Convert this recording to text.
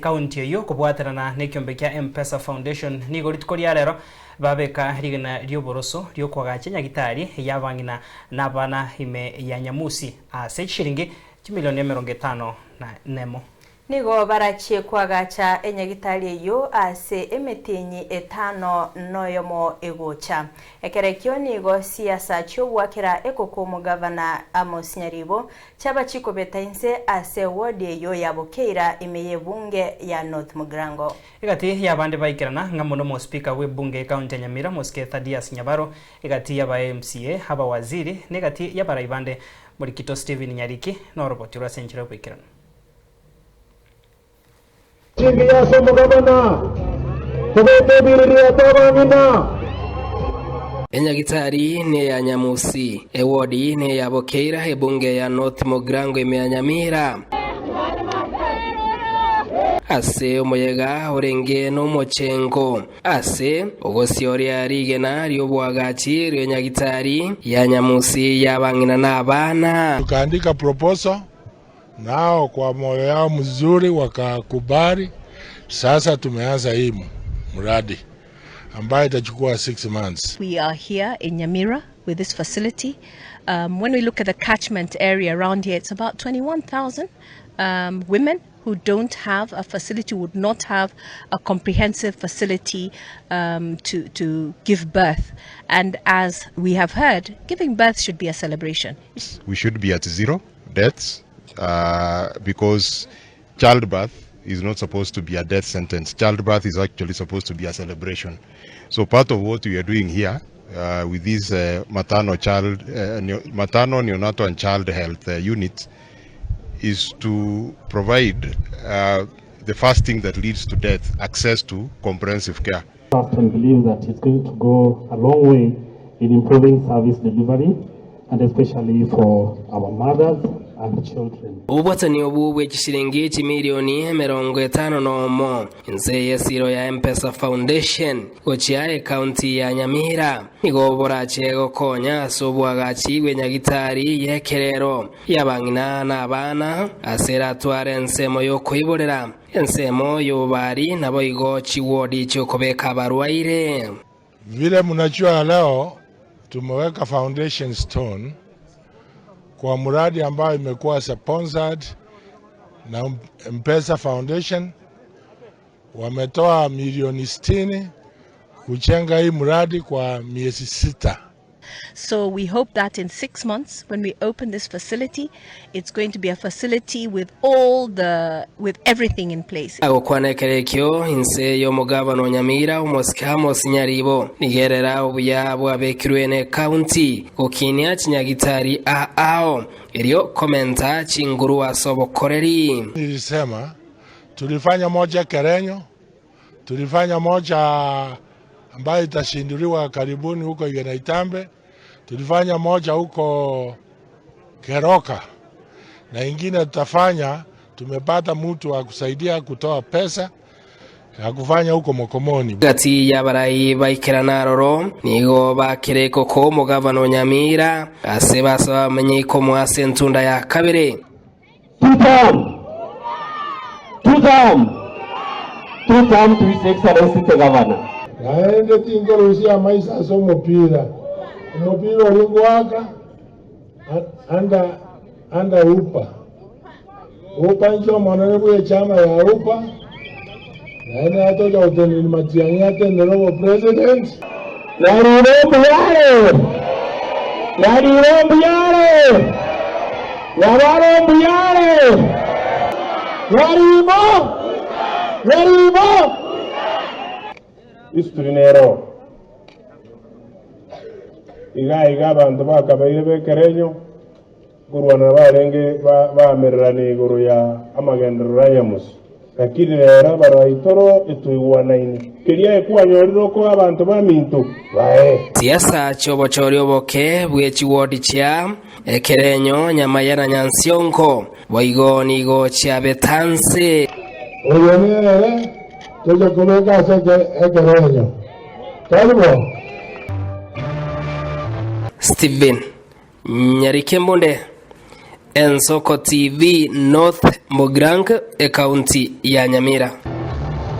ekaunti eyio kobwaterana nekiombe kia M-Pesa Foundation nigo rituko ria rero babeka rigena ri'oboroso riokoagacha enyagitari y'abang'ina na abana ime ya Nyamusi ase chishiringi chimilioni 51. Nigo barachie koagacha enyagitari eyio ase emetienyi etano noyomo egocha. Ekero ekio nigo siasa chi'ogoakera ekoko omogavana Amos Nyaribo chiaba chikobeta inse ase ewodi eyio ya Bokeira ime y'ebunge ya North Mugirango. Egati y'abande baikerana ng'amo n'omospeaker bw'ebunge y'ecounty ya Nyamira Omosike Thaddeus Nyabaro, egati y'aba MCA, abawaziri, na egati y'abarai bande Morikito Stephen Nyariki noroboti rw'ase enchera y'oboikeranu. Chingiya ase omogabana, tobeke ebiririato abang'ina. Enyagitari neya Nyamusi, ewodi neya Bokeira, ebunge ya North Mugirango ime ya Nyamira. Ase omoyega orenge nomochengo ase ogosioria rigena ri'oboagachi ri'enyagitari ya Nyamusi y'abang'ina na abana. Tukaandika proposal Nao kwa moyo yao mzuri wakakubali. Sasa tumeanza hii mradi ambayo itachukua 6 months. We are here in Nyamira with this facility. Um, when we look at the catchment area around here, it's about 21,000 um, women who don't have a facility, would not have a comprehensive facility um, to, to give birth. And as we have heard, giving birth should be a celebration. We should be at zero deaths uh, because childbirth is not supposed to be a death sentence. Childbirth is actually supposed to be a celebration. So part of what we are doing here uh, with these uh, maternal child, uh, neo, maternal, neonatal and child health uh, units is to provide uh, the first thing that leads to death, access to comprehensive care. Trust and believe that it's going to go a long way in improving service delivery and especially for our mothers and children. Obobwatani obwo bwe chishilingi chimilioni 51 inse y'esiro ya M-Pesa Foundation gochia ecounty ya Nyamira nigo borache gokonya ase oboagachi bw'enyagitari y'ekerero y'abang'ina na abana ase eratware ensemo y'okoiborera ensemo y'obobari naboigo chiwodi chi'okobeka abarwaire. Vile mnajua leo tumeweka foundation stone kwa mradi ambayo imekuwa sponsored na M-Pesa Foundation. Wametoa milioni 60 kujenga hii mradi kwa miezi sita. So we hope that in six months, when we open this facility, it's going to be a facility with all the with everything in place. Agokwana ekero ekio inse y'omogabana o Nyamira omosike Amos Nyaribo nigerera obuya bwabekirwe ne county gokinia chinyagitari aao erio komenta chinguru ase obokoreri. Nilisema tulifanya moja Kerenyo, tulifanya moja ambayo itashinduliwa karibuni huko Igenaitambe, tulifanya moja huko Keroka na ingine tutafanya, tumepata mtu wa kusaidia kutoa pesa ya kufanya huko Mokomoni. Gati y'abarai baikerana aroro nigo bakire ekoko omogabana o Nyamira ase basaba bamenye ikomo ase entunda ya kabere. Two term. Two term. Two term to His Excellency the Governor. Naende tinkorusia amaiso ase omopira, omopira oria ngoaka anda anda upa upa inche omonene bw'echama ya upa naende natocha gotenenia Matiang'i atenere obopresident. Narire mbuyare! Narire mbuyare! Nyabaro mbuyare! Nyarimo! Nyarimo! History nero iga iga abanto bakabeire b'ekerenyo Nkorwana barenge baamererania igoro ya amagenderero a Nyamusi. Lakini rero abarai toro etoigwanaine, keria ekwanyorire okoa abanto baminto bae. Siasa chi'obochori oboke bwe chiwodi chia Ekerenyo, Nyamaya na Nyansiongo boigo nigo chiabetanse. Oyo nere tocha kobeka ase ekerenyo, tari bo? Stephen Nyarike Mbunde. Ensoko TV, North Mugirango, Ekaunti ya Nyamira.